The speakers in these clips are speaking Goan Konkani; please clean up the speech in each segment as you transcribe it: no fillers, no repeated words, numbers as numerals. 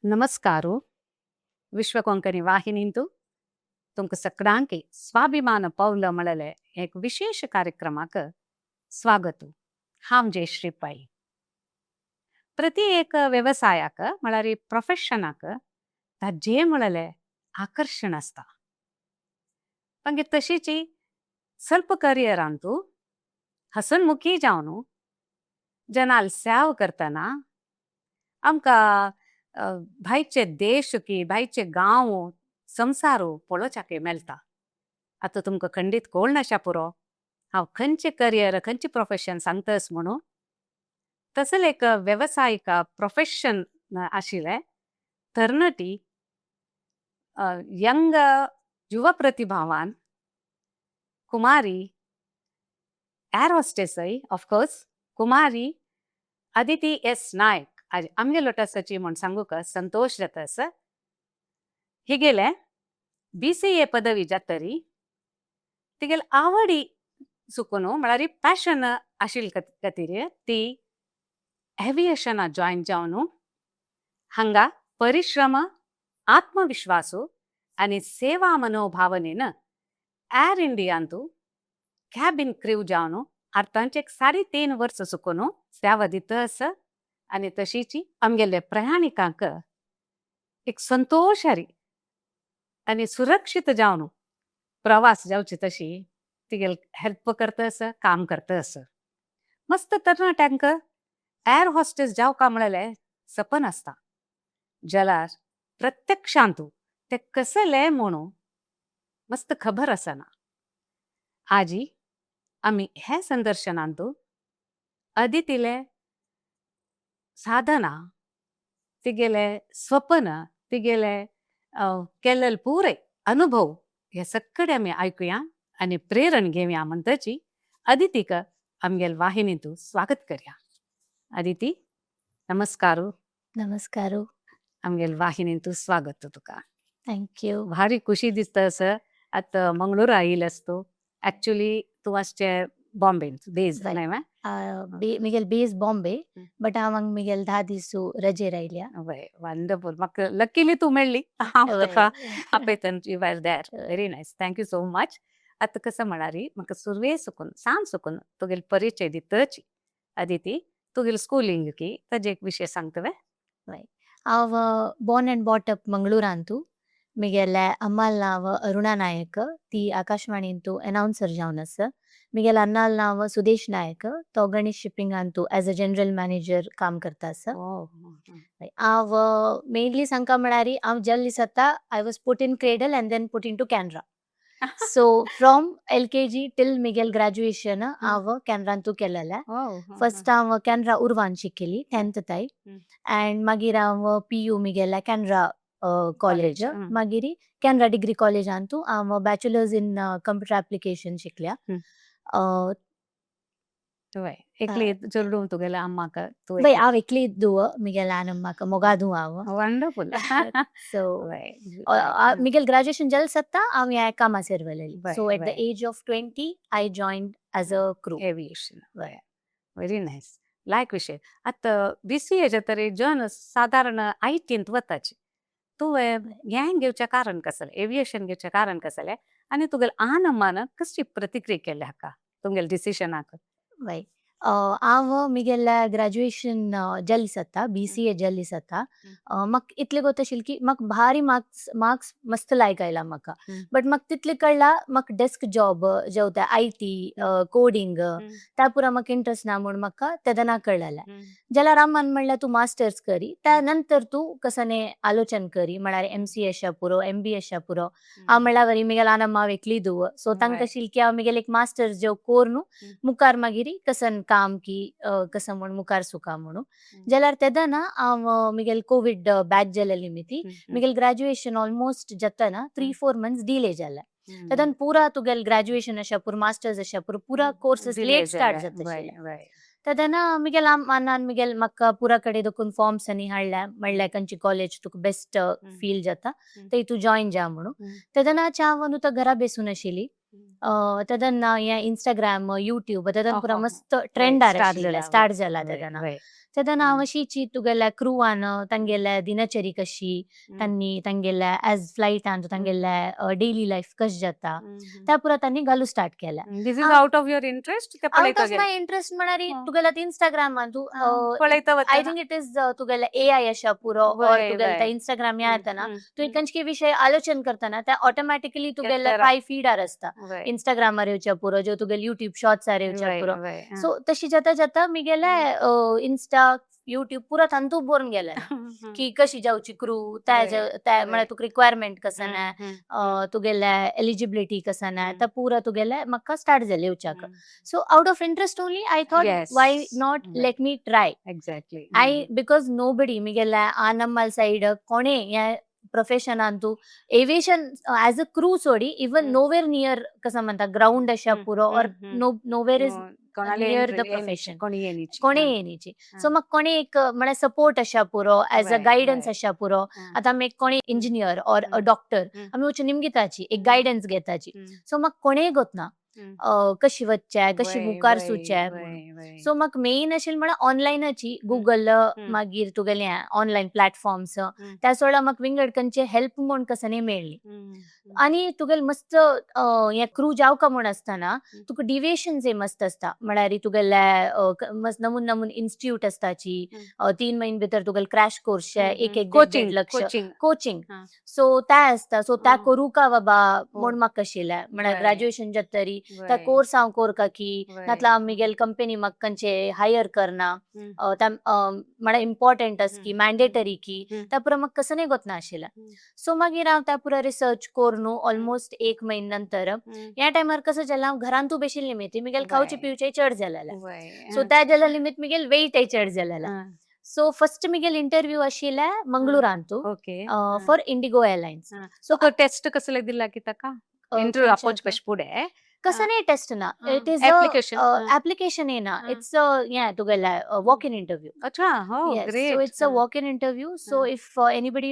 नमस्कारो. विश्व कोंकणी वाहिनींतु तुमकां सगळ्यांक स्वाभिमान पावलं म्हळेले एक विशेष कार्यक्रमाक स्वागत. हांव जयश्री पै. प्रति एक वेवसायाक म्हळ्यार प्रोफेशनाक ताजे म्हळेले आकर्शण आसता. मागीर तशीची स्वल्प करियरांतू हसनमुखी जावन जनाल सेव करतना आमकां भायचे देश की भायचे गांव संवसार पळोवच्याक मेळटा. आतां तुमकां खंडीत कोण आशा पुरो हांव खंयचे करियर खंयचे प्रोफेशन सांगतस म्हणून. तसले एक वेवसायिक प्रोफेशन आशिल्ले तरणाटी यंग युवा प्रतिभावान कुमारी एअर हॉस्टेसय ऑफकोर्स कुमारी अदिती एस नायक आज आमगे लोटासाची म्हूण सांगूक संतोश जाता आसा. हिगेले BCA पदवी जातरी तिगेले आवडी चुकून म्हळ्यार पॅशन आशिल्ले खातीर ती एविएशना जॉयन जावन हांगा परिश्रम, आत्मविश्वासू आनी सेवा मनोभावनेन एर इंडियांतू कॅबिन क्रू जावन आतांचे 3.5 वर्सां चुकून सेवा दिता आसा. आनी तशीची आमगेले प्रयाणिकांक एक संतोशारी आनी सुरक्षीत जावन प्रवास जावची तशी तिगेले हेल्प करता आसा, काम करता आसा. मस्त तरणाट्यांक एअर हॉस्टेस जावका म्हळेले सपन आसता, जाल्यार प्रत्यक्षांतू ते कसले म्हणून मस्त खबर आसना. आजी आमी हे संदर्शनांतू अदितीले साधना, तिगेले स्वप्न, तिगेले केल्ले पुरे अनुभव हे सगळे आमी आयकुया आनी प्रेरण घेवया. म्हणटची अदितीक आमगेले वाहिनींतू स्वागत करया. अदिती, नमस्कार. नमस्कार. आमगेले वाहिनींतू स्वागत तुका. Thank you. भारी खुशी दिसता असं आतां मंगळूर आयिल्लें आस तूं. एक्चुअली तूं आसचें बॉम्बे बेज न्हय मा? मिगेल बेज बॉम्बे, बट हांव हांगा मिगेल 10 दीस रजेर आयल्या. वय, वंडरफुल. म्हाका लकीली तूं मेळ्ळी, हांव तुका आपयतन, you are there. Very nice, thank you so much. आतां कसं म्हळ्यार म्हाका सुरवे सुकून सान सुकून तुगेलो परिचय दितची. अदिती, तुगेली स्कुलींग की ताजे एक विशय सांगता वे? हांव बॉर्न अँड बॉट अप मंगळूरांतू. मिगेले अम्माल नांव अरुणा नायक, ती आकाशवाणींतू अनाउन्सर जावन आसा. मिगेल अन्नाल नांव सुदेश नायक, तो गणेश शिपिंगांतू एज अ जनरल मॅनेजर काम करता आसा. हांव मेनली सांगका म्हळ्यार हांव जल्म दिसता I was put in cradle and then put into Canara. So from LKG till Miguel graduation हांव कॅनरांतू केलेलें. फर्स्ट हांव कॅनरा उर्वान शिकली 10th ताई अँड मागीर हांव PU मिगेले कॅनरा कॉलेज, मागीर कॅनरा डिग्री कॉलेजांतू हांव बॅचलर्स इन कंप्युटर एप्लिकेशन शिकल्या. वय, एकली चेडूं तुगेले अम्माक तूं? वय, हांव एकली धुव मिगेले आनम्माक, मोगा धुव हांव. वंडरफुल. सो मिगेल ग्रॅज्युएशन जाल सत्ता हांव ह्या कामा सेरवलेली. So at the age of 20 I joined as a crew. Aviation, very nice. लायक विशय. आतां BCA तरी जन सादारण आयटींत वताची, तुवें हें घेवचें कारण कसलें, एविएशन घेवचें कारण कसलें आनी तुगेले आनम्मान कसली प्रतिक्रिया केली हाका तुमगेले डिसिशनाक? वय, हांव मिगेले ग्रॅज्युएशन जाली सत्ता, BCA जाली सत्ता, म्हाका इतलें गोत आशिल्लें की म्हाका भारी मार्क्स मार्क्स मस्त लायक आयला म्हाका, बट म्हाका तितलें कळ्ळा म्हाका डेस्क जॉब जेवता IT coding त्या पुरा म्हाका इंट्रस्ट ना म्हूण म्हाका तेदना कळ्ळेलें. जाल्यार अम्मान म्हणल्यार तूं मास्टर्स करी, त्या नंतर तूं कसने आलोचन करी, म्हळ्यार MCA आशा पुरो, MBA आशा पुरो. हांव म्हणल्यार वरी मिगेल आनम्मा हांव एकली धुव, सो तांकां आशिल्लें की हांव मिगेल एक मास्टर्स जेव कोर न्हू, मुखार मागीर कसन काम की कसं म्हूण मुखार सुका म्हणून. जाल्यार तेदना हांव मिगेल कोवीड बॅच जालेली मिती मिगेल ग्रॅज्युएशन ऑलमोस्ट जातना 3-4 मंथ्स डिले जाले. तेदन पुरा तुगेल ग्रॅज्युएशन अशा पुरो, मास्टर्स अशा पुरो, पुरा कोर्सेस लेट स्टार्ट जाता आशिल्ले. तेदना मिगेल अम्मान मिगेल म्हाका पुरा कडेन देखून फॉर्म्स आनी हाडल्या, म्हणल्यार खंयची कॉलेज तुका बेस्ट फील जाता थंय तूं जॉयन जा म्हणून. तेदनाच्या हांव न्हू तो घरा बेसून आशिल्ली. तेदना हें इंस्टाग्राम, युट्यूब तेदन पुरा मस्त ट्रेंडार स्टार्ट आशिल्लें, जाला. स्टार्ट जाला तेदना. तेन्ना हांव अशी तुगेल्या क्रुवान तांगेल्या दिनचरी कशी, तांणी तांगेल्या एज फ्लायटान तांगेल्या डेली लायफ कशें जाता त्या पुरा तांणी घालू स्टार्ट केल्या. This is out of your interest? Out of my interest म्हळ्यार तुगेल्या इंस्टाग्रामान तूं पळयता. I think it is तुगेल्या एआय अशा पुरो ऑर तुगेल्या इंस्टाग्राम ह्या येतना तूं खंयचे विशय आलोचन करतना त्या ऑटोमॅटिकली तुगेल्या कांय फीडार आसता, इंस्टाग्रामार येवच्या पुरो, ज्यो तुगेले युट्यूब शॉर्ट्सार येवच्या पुरो. सो तशी जाता जाता मिगेले इन्स्टा, युट्यूब पुरा तांतू भरून गेले की कशी जावची क्रू, त्या म्हळ्यार तुका रिक्वायरमेंट कसं ना, तुगेले एलिजिबिलिटी कसं ना, त्या पुरा तुगेले म्हाका स्टार्ट जाले येवच्याक. So out of interest only I thought why not, let me try. I because nobody मिगेले आनम्माल सायड कोणे ह्या प्रोफेशनान तूं एविएशन एज अ क्रू सोडी इवन नोवेर नियर कसं म्हणता ग्राउंड अशा पुरो or no nowhere is near the profession. कोणे येनीची. सो म्हाका कोणे एक म्हळ्यार सपोर्ट अशा पुरो, एज अ गायडन्स अशा पुरो. आतां आमी कोणे इंजिनियर ऑर अ डॉक्टर आमी वचून निमगिताची, एक गायडन्स घेताची. सो म्हाका कोणेय गोतना कशी वचचें, कशी मुखार सुचें. सो म्हाका मेन अशें म्हळ्यार ऑनलायनाची गुगल, मागीर तुगेले ऑनलायन प्लॅटफॉर्म्स, त्या सोडा म्हाका विंगड खंयचे हेल्प म्हूण कसं मेळ्ळी. आनी तुगेले मस्त हे क्रू जावका म्हूण आसतना तुका डिविएशन मस्त आसता, म्हळ्यार तुगेले मस्त नमून नमून इन्स्टिट्यूट आसताची, 3 म्हयने भितर तुगेले क्रॅश कोर्स, एक एक कोचिंग लक्ष कोचिंग. सो त्या आसता. सो त्या करूं का बाबा म्हूण म्हाका आशिल्लें, म्हळ्यार ग्रॅज्युएशन जाता तरी त्या कोर्स हांव कोरका की नातल्यार हांव मिगेल कंपनी म्हाका खंयचे हायर करना, त्या म्हळ्यार इम्पॉर्टंट आसा की मॅन्डेटरी की त्या पुरा म्हाका कसं गोतना आशिल्लें. सो मागीर हांव त्या पुरा रिसर्च करून ऑलमोस्ट 1 म्हयन्या नंतर ह्या टायमार कसं जालें, हांव घरांतू बेशिल्लें निमित्त मिगेल खावचे पिवचे चड जालेलें. सो त्या जाल्या निमित्त मिगेल वेटय चड जालेलें. सो फर्स्ट मिगेल इंटरव्यू आशिल्ले मंगळुरांतू for IndiGo airlines. So test कसले दिला की ताका इंटरव्यू आपोवचे कशें फुडें? कसं नाही टेस्ट ना, it is application application येना, it's हे तुगेले वॉक इन इंटरव्यू. अच्छा, हो. Great. So it's a walk in interview. So if anybody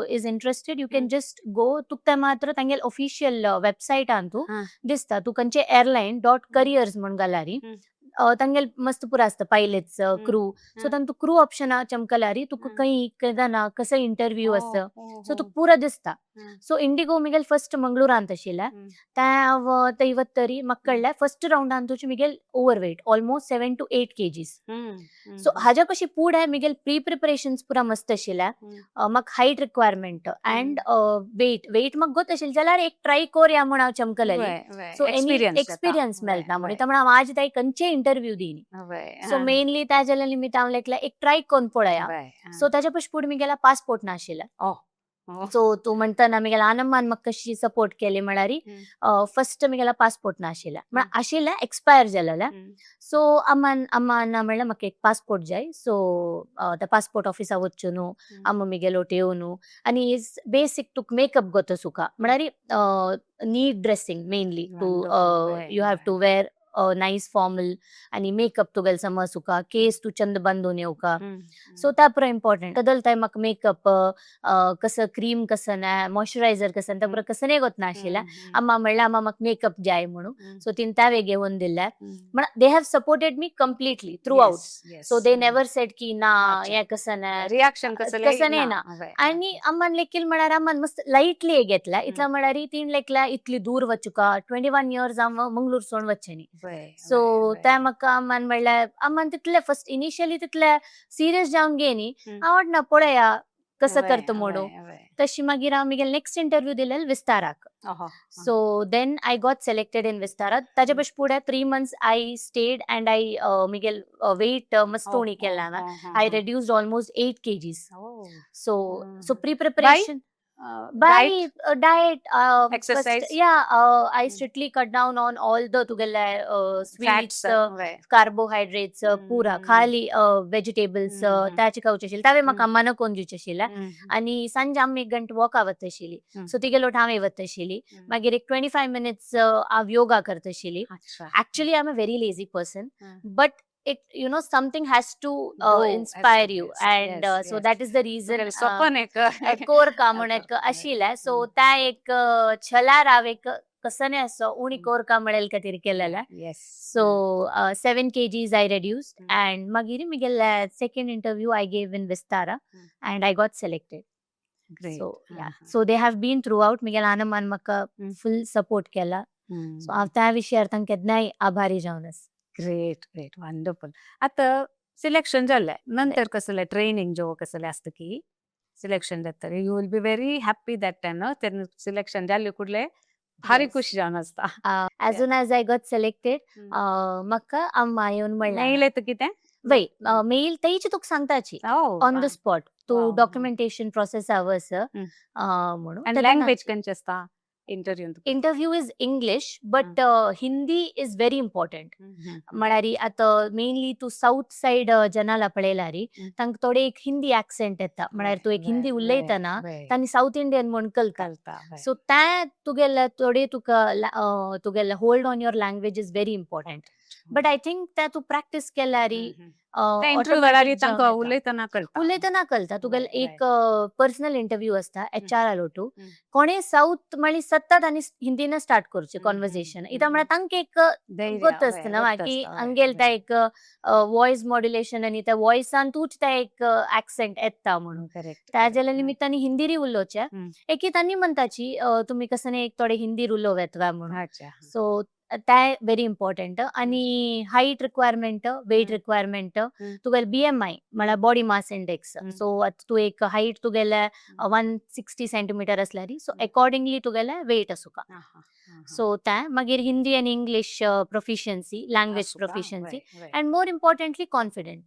is interested, you can just go. तुका ते मात्र तांगेले ऑफिशियल वेबसायटान तूं दिसता, तूं खंयचे एअरलायन डॉट करियर्स म्हूण घाल्यारी तांगेले मस्त पुरो आसता पायलट्स, क्रू. सो तांतू क्रू ऑप्शना चमकल्यारी तुका खंय केदना कसो इंटरव्यू आसा सो तुका पुरो दिसता. सो इंडिगो मिगेल फर्स्ट मंगळुरांत आशिल्लें, तें हांव थंय वतरी म्हाका कळ्ळें फर्स्ट रावंडान तुजें Miguel overweight almost 7 to 8 kgs. So हाज्या कशी फुडें मिगेल प्री प्रिपरेशन्स पुरा मस्त आशिल्लें. म्हाका height requirement and weight weight म्हाका गोत आशिल्लें जाल्यार एक ट्राय कोरया म्हूण हांव चमकलेली. सो एनी एक्सपिरियन्स मेळटा म्हणून म्हणून हांव आज ताई खंयचे इंटरव्यू दिनी. सो मेनली त्या जाल्या निमित्त हांव लेखलें एक ट्राय करून पळया. सो ताच्या पशी फुडें मिगेला पासपोर्ट नाशिल्लें. सो तूं म्हणटना मिगेल्या आनम्मान म्हाका कशी सपोर्ट केली म्हळ्यार फर्स्ट मिगेला पासपोर्ट नाशिल्लें, म्हळ्यार आशिल्लें एक्सपायर जालेलें. सो अम्मान अम्मान म्हणलें म्हाका एक पासपोर्ट जाय. सो त्या पासपोर्ट ऑफिसा वचून न्हू अम्मा मिगेलो येवन आनी is basic तुका मेकअप गोत सुका, म्हळ्यार नीट ड्रेसिंग मेनली तूं you have to wear nice formal आनी मेकअप तुगेले समज तुका केस तूं चंद बांदून येवका. सो त्या पुरो इम्पॉर्टंट तदल ताय म्हाका मेकअप कसं क्रीम कसं ना, मॉइश्चरायझर कसं, त्या पुरो कसं नाही गोत नाशिल्लें. अम्मा म्हणलें अम्मा म्हाका मेकअप जाय म्हणून, सो तिन त्यावे घेवन दिल्लें. म्हण they have supported me completely throughout. So they never said की ना हें कसं ना, रिएक्शन कसं कसं नाही ना. आनी अम्मान लेकील म्हळ्यार अम्मान मस्त लायटली घेतला इतला, म्हळ्यार तीन लेखला इतली दूर वचुका, 21 इयर्स हांव मंगळूर सोडून वचचें न्ही. सो त्या म्हाका अम्मान म्हणल्यार अम्मान तितले फर्स्ट इनिशियली तितले सिरियस जावन घे न्ही, हांव ना पळया कसं करता म्हणून. तशी मागीर हांव म्हगेले नेक्स्ट इंटरव्यू दिलेलो विस्ताराक. So then I got selected in Vistara. ताजे पशी फुडें 3 months I stayed and I मिगेल वेट मस्त उणी केलें हांवें. I reduced almost 8 kgs. So so pre preparation by diet, exercise. Yeah, I strictly cut down on all the तुगेले sweets, carbohydrates, पुरा खाली वेजिटेबल्स त्याचे खावचे आशिल्ले. तावे म्हाका अम्मान कोन्न दिवचे आशिल्ले. आनी सांजे आमी 1 घंटो वॉका वता आशिल्ली. सो तिगे लोट हांव वता आशिल्ली. मागीर एक 25 मिनट्स हांव योगा करता आशिल्ली. Actually I am a very lazy person, but it you know something has to inspire you and so that is the reason. स्वपन एक कोर का म्हूण एक आशिल्लें. सो त्या एक छलार हांव एक कसने असो उणी कोरका मेळेल खातीर केलेले. So 7 kgs I reduced and मागीर मिगेले second interview I gave in Vistara and I got selected. Great. So yeah, so they have been throughout. मिगेले आनमान म्हाका फुल सपोर्ट केला. सो हांव त्या विशयार तांकां केन्नाय आभारी जावन आसा. Great, great, wonderful. आता सिलेक्शन जालें नंतर कसलें ट्रेनिंग जो कसलें आसता की सिलेक्शन जाता, you will be very happy that time, no? तेन्ना सिलेक्शन जाल्ले कुडले भारी खुशी जावन आसता. As soon as I got selected, म्हाका अम्मा येवन म्हणलें. मेल येता कितें? वय, मेल तेची तुका सांगताची ऑन the spot तूं डॉक्युमेंटेशन प्रोसेस हांव आसा म्हणून. आनी लँग्वेज खंयची आसता interview? Interview is English, but Hindi is very important. म्हळ्यार आतां मेनली तूं साऊथ सायड जनाला पळयल्यार तांकां थोडे एक हिंदी एक्सेंट येता. म्हळ्यार तूं एक हिंदी उलयतना तांणी साऊथ इंडियन म्हूण कळटा. कळटा. सो ते तुगेले थोडे तुका तुगेले hold on your language is very important, but I think ते तूं प्रॅक्टीस केल्यार इंटरव्यू वेळार तांकां उलयतना कळटा. उलयतना कळटा. तुगेले एक पर्सनल इंटरव्यू आसता एच आर आलोटू. कोणे साऊथ म्हळ्यार सत्ता तांणी हिंदीन स्टार्ट करचे कॉन्वर्सेशन. इता म्हळ्यार तांकां एक गोत आसता ना की आमगेले ते एक वॉयस मॉड्युलेशन आनी त्या वॉयसान तूच ते एक एक्सेंट येता म्हणून. त्या निमित्तान हिंदीरी उलोवचे. एकी तांणी म्हणटाची, तुमी कसं एक थोडे हिंदी उलोवं येता म्हणून. सो ते व्हेरी इम्पॉर्टंट. आनी हायट रिक्वायरमेंट, वेट रिक्वायरमेंट, तुगेले बीएमआय म्हळ्यार बॉडी मास इंडेक्स. सो आतां तूं एक हायट तुगेले 160 सेंटीमिटर आसल्यार, सो एकॉर्डिंगली तुगेले वेट आसूका. सो ते मागीर हिंदी आनी English proficiency, language proficiency and more importantly confident.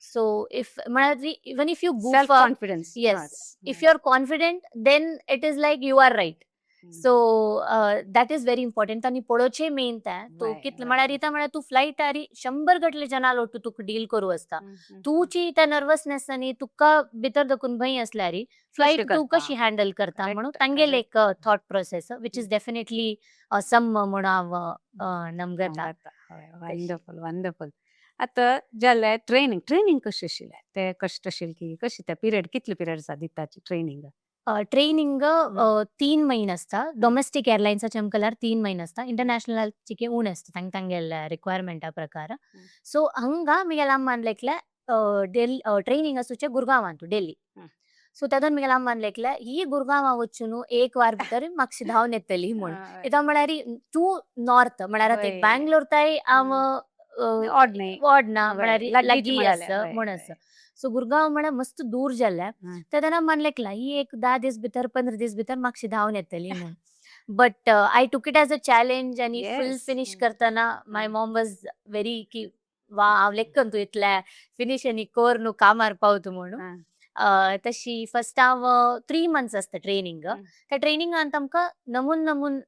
So if म्हळ्यार even if you self confidence. Yes, if you are confident, then it is like you are right. So that is very important. आनी पळोवचें मेन तें तूं कितलें म्हळ्यार इतां म्हळ्यार तूं फ्लायटार 100 गटले जनां लोटू तुका डील करूं आसता. तुची त्या नर्वसनेस आनी तुका भितर दकून भंय आसल्यार फ्लायट तूं कशी हँडल करता म्हणून तांगेले एक thought process, which is definitely some म्हणून हांव नमगता. Wonderful, wonderful. आतां जालें ट्रेनिंग. ट्रेनिंग कशें आशिल्लें तें? कश्ट आशिल्लें की कशी ते पिरियड, कितले पिरियड आसा दिताची ट्रेनिंग? ट्रेनिंग 3 म्हयने आसता. डॉमेस्टीक एअरलायन्साचे आमकां जाल्यार 3 म्हयने आसता. इंटरनॅशनलाचे उणें आसता तांकां तांगेल्या रिक्वायरमेंटा प्रकार. सो हांगा मिगेल्या अम्मान लेखलें, डेल ट्रेनिंग आसूचे गुरगांवांतू, डेल्ली. सो तेदोन मिगेल्या अम्मान लेखलें, ही गुरगांवा वचून एक वार भितर मातशी धांवन येतली म्हूण. कित्याक म्हळ्यार तूं नॉर्थ म्हळ्यार आतां एक बँगलोर ताय हांव ऑड न्ही. ऑड ना, म्हळ्यार लागीं आसा म्हूण आसा. सो गुरगांव म्हळ्यार मस्त दूर जाल्लें. तेन्ना अम्मान लेखलां, ही एक 10 दीस भितर, 15 दीस भितर मातशी धांवन येतली म्हूण. But I took it as a challenge आनी फुल फिनीश करतना माय मॉम वॉज व्हेरी की वा, हांव लेखन तूं इतलें फिनीश आनी कर न्हू, कामार पावता म्हणून. तशी फर्स्ट हांव 3 मंथ्स आसता ट्रेनिंग. त्या ट्रेनिंगांत आमकां नमून नमून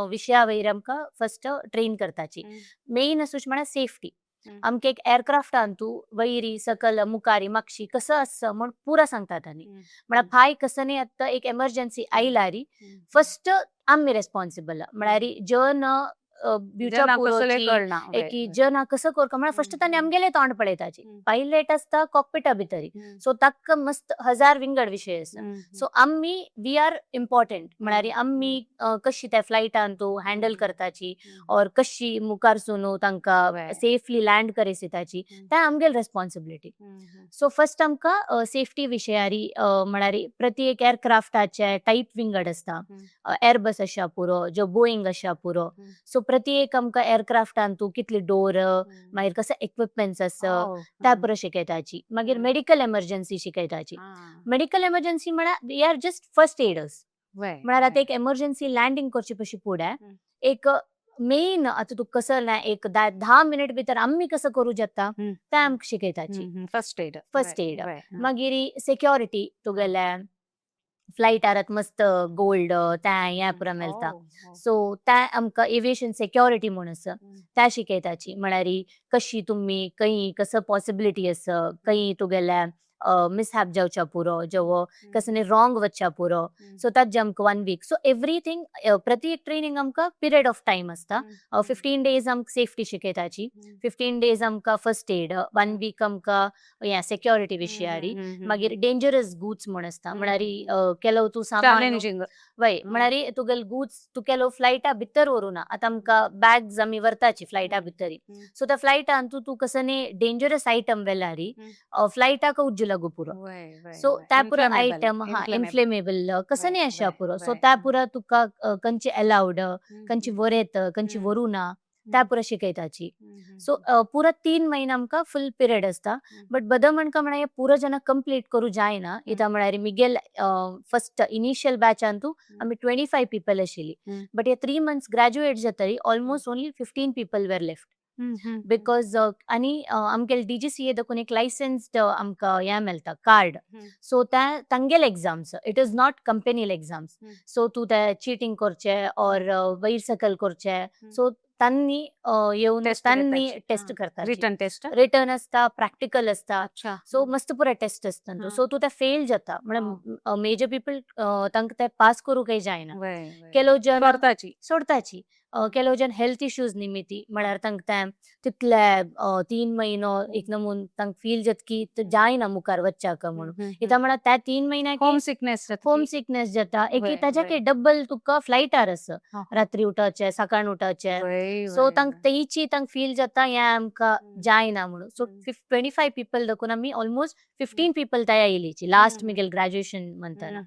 विशया वयर आमकां फर्स्ट ट्रेन करताची. मेन आसूच म्हळ्यार सेफ्टी. आमकां एक एअरक्राफ्टान तूं वयरी सकल मुखारी मागशी कसो आसता म्हूण पुरा सांगतात तांणी. म्हळ्यार फाय कसं न्ही आतां एक एमर्जन्सी आयल्यार फर्स्ट आमी रेस्पॉन्सिबल. म्हळ्यार जन भिवच्या पुरोची एकी जना कसं करका म्हळ्यार फर्स्ट तांणी आमगेले तोंड पळयताची. पायलट आसता कॉकपिटा भितरी, सो ताका मस्त हजार विंगड विशय आसा. सो आमी we are important. म्हळ्यार आमी कशी त्या फ्लायटान तूं हँडल करताची और कशी मुखार सून तांकां सेफली लँड करिसताची, ते आमगेले रेस्पॉन्सिबिलिटी. सो फर्स्ट आमकां सेफ्टी विशयारी, म्हळ्यार प्रति एक एअरक्राफ्टाचे टायप विंगड आसता. एअरबस आसा पुरो, जो बोईंग आसा पुरो. सो प्रति एक आमकां एअरक्राफ्टान तूं कितले डोर, मागीर कसो इक्विपमेंट्स आसा, त्या पुरो शिकयताची. मागीर मेडिकल एमर्जन्सी शिकयताची. मेडिकल एमर्जन्सी म्हळ्यार we are just first aiders. म्हळ्यार आतां एक एमर्जन्सी लँडींग करचे पशी फुडें एक मेन आतां तुका कसं ना एक 10 मिनट भितर आमी कसं करूं शकता तें आमकां शिकयताची. First aid. First aid. मागीर सेक्युरिटी, तुगेले फ्लायटार आतां मस्त गोल्ड तें हें पुरो मेळटा. सो तें आमकां एविएशन सेक्युरिटी म्हूण आसा, त्या शिकयताची. म्हळ्यार कशी तुमी खंय कसं पॉसिबिलिटी आसा, खंय तुगेले मिसहॅप जावच्या पुरो जेवो कसने रॉंग वच्च्या पुरो. सो ताजे आमकां वन वीक. सो एवरीथींग, प्रति एक ट्रेनिंग आमकां पिरियड ऑफ टायम आसता. 15 डेज आमकां सेफ्टी शिकयताची, 15 डेज आमकां फर्स्ट एड, वन वीक आमकां हें सेक्युरिटी विशयारी, मागीर डेंजरस गुड्स म्हूण आसता, म्हळ्यार केलो तूं सामान चॅलेंजींग. वय, म्हळ्यार तुगेले गुड्स तूं केलो फ्लायटा भितर व्हरूना. आतां आमकां बॅग्स आमी व्हरताची फ्लायटा भितरी. सो त्या फ्लायटान तूं तूं कसने डेंजरस आयटम व्हेल्यारी फ्लायटाक उज्ज लागू पुरो. सो त्या पुरो आयटम हा इन्फ्लेमेबल कसने अशा पुरो. सो त्या पुरो तुका खंयचे अलाउड, खंयचे व्हरेत, खंयचे व्हरूना, त्या पुरो शिकयताची. सो पुरा 3 महिने आमकां फुल पिरियड आसता. बट बद म्हणका म्हळ्यार पुरो जेन्ना कंप्लीट करूं जायना. इता म्हळ्यार मिगेल फर्स्ट इनिशियल बॅचान तूं आमी 25 पीपल आशिल्ली, बट हे 3 months graduate जातरी almost only 15 people were left because आनी आमगेले डीजीसीए देखून एक लायसन्स्ड आमकां हें मेळटा कार्ड. सो त्या तांगेले exams, it is not कंपनीले exams. So तूं ते चिटींग करचे ऑर वयर सकयल करचे, सो तांनी येवन तांनी टेस्ट करतात. Written test? रिटन आसता, प्रॅक्टिकल आसता. सो मस्त पुरा टेस्ट आसता. सो तूं ते फेल जाता म्हळ्यार मेजर पीपल तांकां ते पास करूंकय जायना. केलो जन सोडताची. सोडताची. केलो जन हेल्थ इश्यूज निमित्ती, म्हळ्यार तांकां ते तितले 3 म्हयनो एक नमून तांकां फील जाता की जायना मुखार वच्चाक म्हणून. इता म्हळ्यार त्या 3 म्हयन्याक होम सिकनेस. होम सिकनेस जाता. एक ताज्या डबल तुका फ्लायटार आसा, रात्री उठचे, सकाळ उठचे. सो तांकां तेची तांकां फील जाता हें आमकां जायना म्हणून. सो 25 पीपल देखून आमी ऑलमोस्ट 15 पीपल तयार येयलीची लास्ट मिगेल ग्रॅज्युएशन म्हणतना.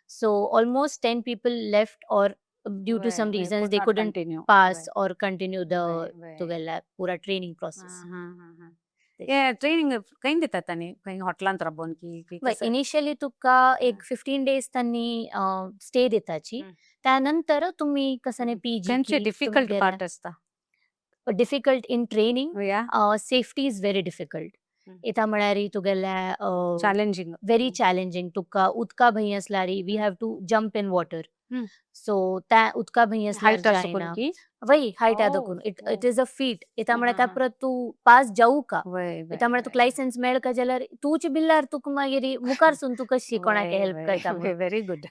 So almost 10 people left or due to some reasons they couldn't pass or continue the तुगेले पुरा ट्रेनिंग प्रोसेस. हे ट्रेनिंग खंय दितात तांणी? खंय हॉटेलांत राबोवन की वय, कसं? इनिशियली तुका एक 15 डेज त्यांनी स्टे दिताची. त्यानंतर तुम्ही कसं पीजी. खंयचे डिफिकल्ट पार्ट असता? Difficult in training? या. Safety is very difficult. इता म्हळ्यार तुगेले चॅलेंजिंग. Very challenging. तुका उदका भंय असल्यार we have to jump in water. So त्या उदका भंय असल्यार हायट आसून जायना. की वय, हायट देखून it it is a feet. इता म्हळ्यार त्या परत तूं पास जाऊ का. इता म्हळ्यार तुका लायसन्स मेळ का जाल्यार तूंच बिल्लार तुका मागीर मुखार सून तूं कशी कोणाक हेल्प करता म्हणून. Very good.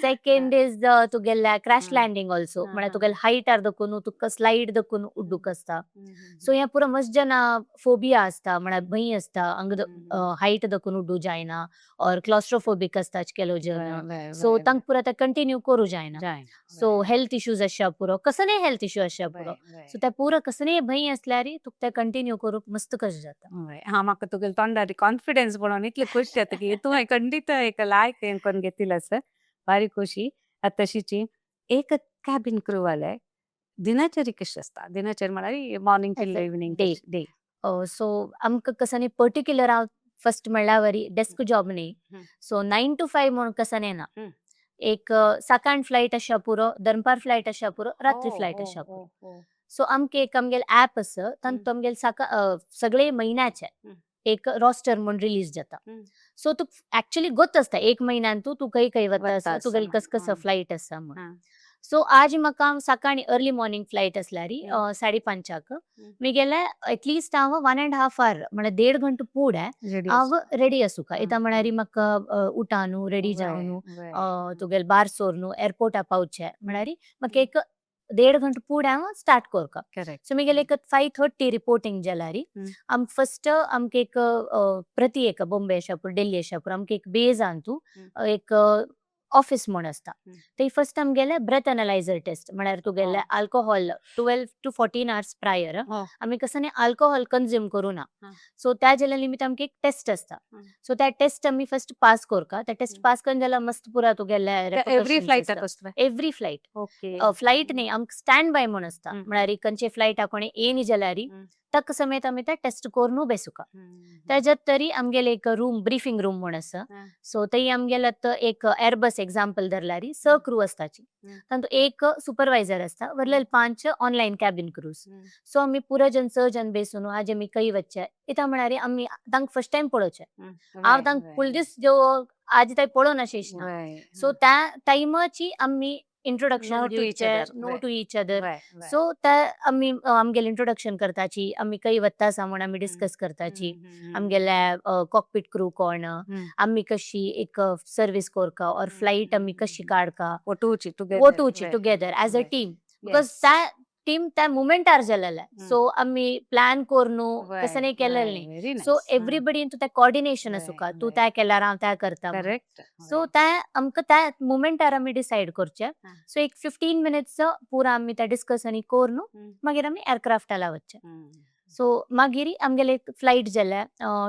Second is तुगेल्या क्रॅश लँडिंग ऑल्सो, म्हळ्यार तुगेले हायटार देखून तुका स्लायड देखून उड्डूक आसता. सो हें पुरो मस्त जना फोबिया आसता, म्हळ्यार भंय आसता हांगा हायट देखून उड्डू जायना ऑर क्लॉस्ट्रोफोबिक आसता केलो जन. सो तांकां पुरो ते कंटिन्यू करूं जायना. सो हेल्थ इश्यूज आसच्या पुरो, कसलेय हेल्थ इश्यू आसच्या पुरो. सो ते पुरो कसलेय भंय असल्यार तुका ते कंटिन्यू करूंक मस्त कशें जाता. हा, म्हाका तुगेले तोंडार कॉन्फिडन्स पळोवन इतली खुश जाता की तूं खंडीत एक लायक हें करून घेतिल आसा. भारी खुशी. आतां तशीची एक कॅबिन क्रू वाले दिनचर्या कशी आसता? दिनचर्या म्हळ्यार morning till evening. Day. Day. So आमकां कसं न्ही पर्टिक्युलर हांव फर्स्ट म्हणल्या वरी डेस्क जॉब न्ही. सो 9 टू 5 म्हणून कसं ना. एक सकाळ फ्लायट आसच्या पुरो, दनपार फ्लायट आसच्या पुरो, रात्री फ्लायट आसच्या पुरो. सो आमकां एक आमगेले ऍप आसा, तातूंत आमगेले सकाळ सगळे म्हयन्याचे एक रोस्टर म्हूण रिलीज जाता. सो तुका एक्चुअली गोत आसता एक म्हयन्यान तूं तूं खंय खंय वता वता आसा, तुगेले आसा कस कसो फ्लायट आसा म्हूण. सो आज म्हाका सकाळी अर्ली मॉर्निंग फ्लायट आसल्यारी 5:30क मिगेले एटलिस्ट हांव 1.5 our म्हळ्यार 1.5 घंटो पुढे हांव रेडी आसूका. इता म्हळ्यार म्हाका उठानू, रेडी जावनू, तुगेले बार सोरनू एअरपोर्टा पावचे म्हळ्यार म्हाका एक 1.5 घंटो पुढे हांव स्टार्ट करका. सो मिगेले एक 5:30 रिपोर्टिंग जाल्यारी आम फर्स्ट आमकां एक प्रति एक बॉम्बे आसा पुरो, दिल्ली आसा पुरो, आमकां एक बेज तूं एक ऑफिस म्हूण आसता. थंय फर्स्ट आमगेले ब्रेथ एनालायझर टेस्ट, म्हळ्यार तुगेले alcohol 12 to 14 hours prior आमी कसं न्ही अल्कोहोल कंज्यूम करूना. सो त्या जाल्या निमित्त आमकां एक टेस्ट आसता. सो त्या टेस्ट आमी फर्स्ट पास करका. त्या टेस्ट पास करून जाल्यार मस्त पुरा तुगेले एव्हरी फ्लायटाक आसता? Every flight. फ्लायट न्ही, आमकां स्टँड बाय म्हूण आसता. म्हळ्यार खंयचे फ्लायट कोणी येयनी जाल्यार तक समेत आमी ते टेस्ट करून बेसुका. तेज्यात तरी आमगेले एक रूम, ब्रिफींग रूम म्हूण आसा. सो थंय आमगेले आतां एक एअरबस एग्जाम्पल धरल्यार स क्रू आसताची. तातूंत एक सुपरवायझर आसता, वरलेले पांच ऑनलायन कॅबिन क्रूज. सो आमी पुरो जन स जन बेसून आज आमी खंय वचचे. इता म्हळ्यार आमी तांकां फर्स्ट टायम पळोवचें. हांव तांकां फूल दीस जो आज थंय पळोवना शेश ना. सो त्या टायमाची आमी Introduction know to each दिवचे, other. Know to each other. वय वय. सो ते आमी आमगेले इंट्रोडक्शन करताची, आमी खंय वता आसा म्हूण आमी डिस्कस करताची, आमगेले कॉकपीट क्रू कोण, आमी कशी एक सर्वीस कोरका ऑर फ्लायट आमी कशी काडका. वटूची टुगेदर. वटूची together as a team, because त्या टीम त्या मुमेंटार जालेले. सो आमी प्लॅन करून तशें नाही केलेलें न्ही. व्हेरी. सो एवरीबडी तूं तें कॉर्डिनेशन आसुका, तूं तें केल्यार हांव तें करता. करेक्ट. सो ते आमकां त्या मुमेंटार आमी डिसायड करचे. सो एक 15 मिनिट्स पुरा आमी ते डिस्कस आनी करून मागीर आमी एअरक्राफ्टा वचचे. सो मागीर आमगेले एक फ्लायट जाल्या,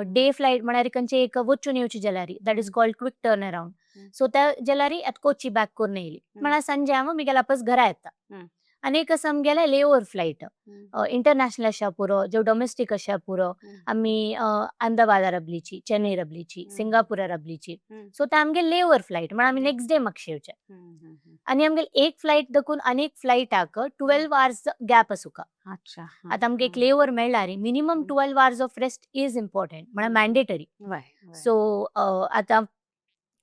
डे फ्लायट म्हळ्यार खंयचे एक वचून येवची जाल्यार, that is called quick turn around. So त्या जाल्यार आतां कोची बॅक करून येयली म्हळ्यार सांजे हांव मिगेल्या आपस घरा येता. आनी एक आसा आमगेले लेओवर फ्लायट, इंटरनॅशनल आशा पुरो, जो डोमेस्टीक आशा पुरो. आमी अहमदाबादा राबलीची, चेन्नई राबलीची, सिंगापुरा राबलीची. सो ते आमगे लेओवर फ्लायट म्हळ्यार आमी नेक्स्ट डे म्हापशे येवचे. आनी आमगेले एक फ्लायट दकून आनी एक फ्लायटाक 12 आवर्स गॅप आसुका. आतां आमकां एक लेओवर मेळ्ळा रे, minimum 12 hours of rest is important, म्हळ्यार मॅन्डेटरी. वय वय. सो आतां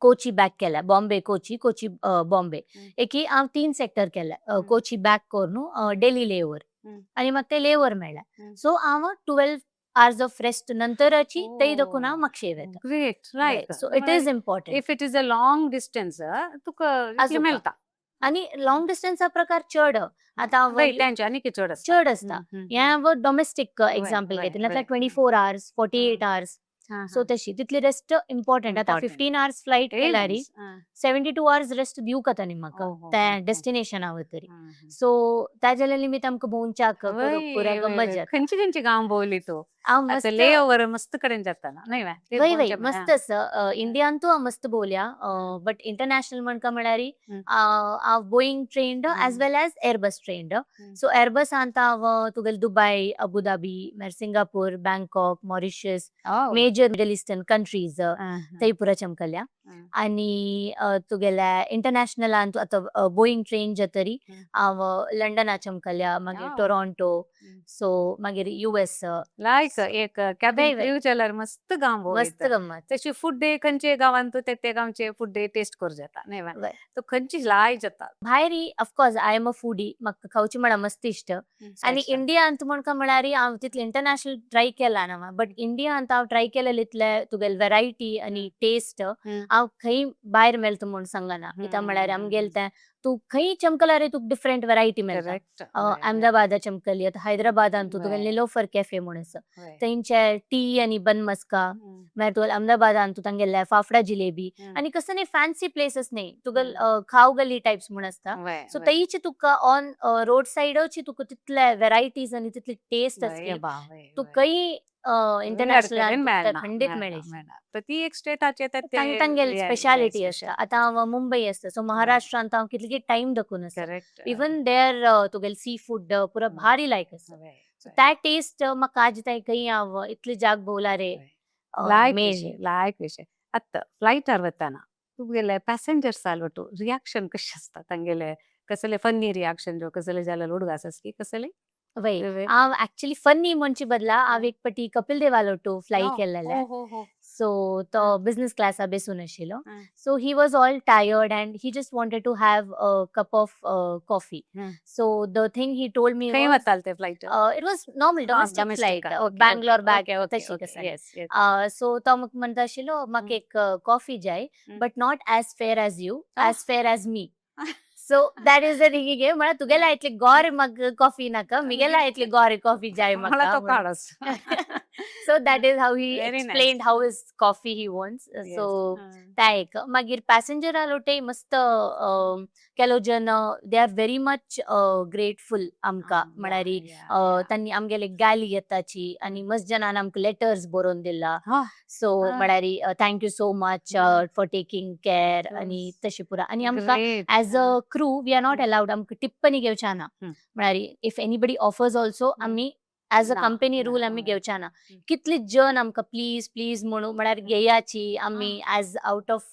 कोची बॅक केल्या, बॉम्बे कोची, कोची बॉम्बे. एकी हांव तीन सेक्टर केल्या, कोची बॅक करून डेली लेओवर आनी म्हाका ते लेओवर मेळ्ळा. सो हांव 12 आवर्स ऑफ रेस्ट नंतराची थंय दकून हांव म्हापशे येता. Great, right. So it is important. If it is a long distance तुका इतले आसुका. मेळटा. आनी लॉंग डिस्टन्सा प्रकार चड आतां वय, तेंचे आनी चड आसता. चड आसता. हें हांव डोमेस्टीक एग्जाम्पल घेतलें, नाल्यार 24 आवर्स, 48 आवर्स. सो तशी तितली रेस्ट इम्पॉर्टंट. आतां Important. 15 hours flight केल्यार 72 आवर्स रेस्ट दिवंक जाता न्ही म्हाका त्या डेस्टिनेशना वतरी. सो त्या जाल्यार निमित्त आमकां भोंवच्याक पुरा गमत जाता. खंयची खंयची गांव भोंवली तूं? हांव आतां मस्त लेओवर मस्त कडेन जाता न्हय वा? ते वय वय, भोंवच्या. मस्त आसा. इंडियांतू हांव मस्त भोंवल्या, बट इंटरनॅशनल म्हणका म्हळ्यार हांव Boeing trained as well as Airbus trained. So एअरबसांत हांव तुगेले दुबय, अबुधाबी, मागीर Singapore, Bangkok, Mauritius, major Middle Eastern countries थंय पुरा चमकल्या. आनी तुगेल्या इंटरनॅशनलान आतां बोईंग ट्रेन जातरी हांव लंडना चमकल्या, मागीर टोरोंटो, सो मागीर युएस. लायक एक कॅबिन वय वय. क्रू जाल्यार मस्त गांव मस्त भोंवयता. गम्मत. तशी फुड्डे खंयचे गांवांत तूं ते गांवचे फुड्डे टेस्ट करूं जाता न्हय वा? वय. तो खंयची लायक जाता. भायर of course I am a foodie, म्हाका खावची म्हळ्यार मस्त इश्ट. आनी इंडियांत म्हणका म्हळ्यार हांव तितले इंटरनॅशनल ट्राय केला ना, बट इंडियांत हांव ट्राय केलेले इतले तुगेले वेरायटी आनी टेस्ट हांव खंय भायर मेळटा म्हूण सांगना. कित्याक म्हळ्यार आमगेले तें तूं खंय चमकल्यार तुका डिफरंट वेरायटी मेळटा. अहमदाबादा चमकली, आतां हैदराबादान तूं तुगेले निलोफर कॅफे म्हूण आसा, थंयचे टी आनी बन मस्का. मागीर तुगेले अहमदाबादान तूं तांगेले फाफडा जिलेबी आनी कसं न्ही फॅन्सी प्लेसीस न्ही, तुगेले खाव गली टायप्स म्हूण आसता. सो थंयची तुका ऑन रोड सायडाची तुका तितले वेरायटीज आनी तितली टेस्ट आसली, तूं खंय इंटरनॅशनल खंडीत मेळना. प्रति एक स्टेटाचे तांगेले स्पेशालिटी आसा. आतां हांव मुंबय आसता, सो महाराष्ट्रांत हांव कितले टायम दकून आसा. इवन there तुगेले सी फूड पुरा भारी लायक आसा. सो त्या टेस्ट म्हाका आज तांय खंय हांव इतले जाग भोंवला रे. लायक विशय, लायक विशय. आतां फ्लायटार वताना तुगेले पॅसेंजर्स ಒಟ್ಟು रिॲक्शन कशें आसता तांगेले? कसले फन्नी रिॲक्शन जो कसले जाल्यार उडगास आसकी कसले? वय, हांव एक्चुअली फन्नी म्हणचे बदला हांव एक पटी कपिल देवालोटू फ्लाय केलेले. हो हो. सो तो बिझनेस क्लासा बेसून आशिल्लो. So he was all tired and he just wanted to have a cup of coffee. So the thing he told me, खंय वताले ते flight? It was normal domestic flight, Bangalore back तशी कसं. सो तो म्हाका म्हणटा आशिल्लो, म्हाका एक कॉफी जाय, but not as fair as you, as fair as me. So that is the thing गे, म्हळ्यार तुगेल्या इतली गोर म्हाका कॉफी नाका, मिगेल्या इतली गोर कॉफी जाय म्हाका तो म्हाका. Cards. So that is how he explained how his coffee he wants. So त्या एक मागीर पॅसेंजर लोटय मस्त केलो जन, they are very much grateful आमकां. म्हळ्यार तांणी आमगेले गाली येताची आनी मस्त जणान आमकां लेटर्स बरोवन दिला. सो म्हळ्यार thank you so much for taking care आनी तशी पुरा. आनी आमकां as a crew we are not allowed, आमकां टिप्पणी घेवच्या ना. म्हळ्यार if anybody offers also, आमी एज अ कंपनी रूल आमी घेवच्या ना. कितली जन आमकां प्लीज प्लीज म्हणून, म्हळ्यार घेयाची आमी as out of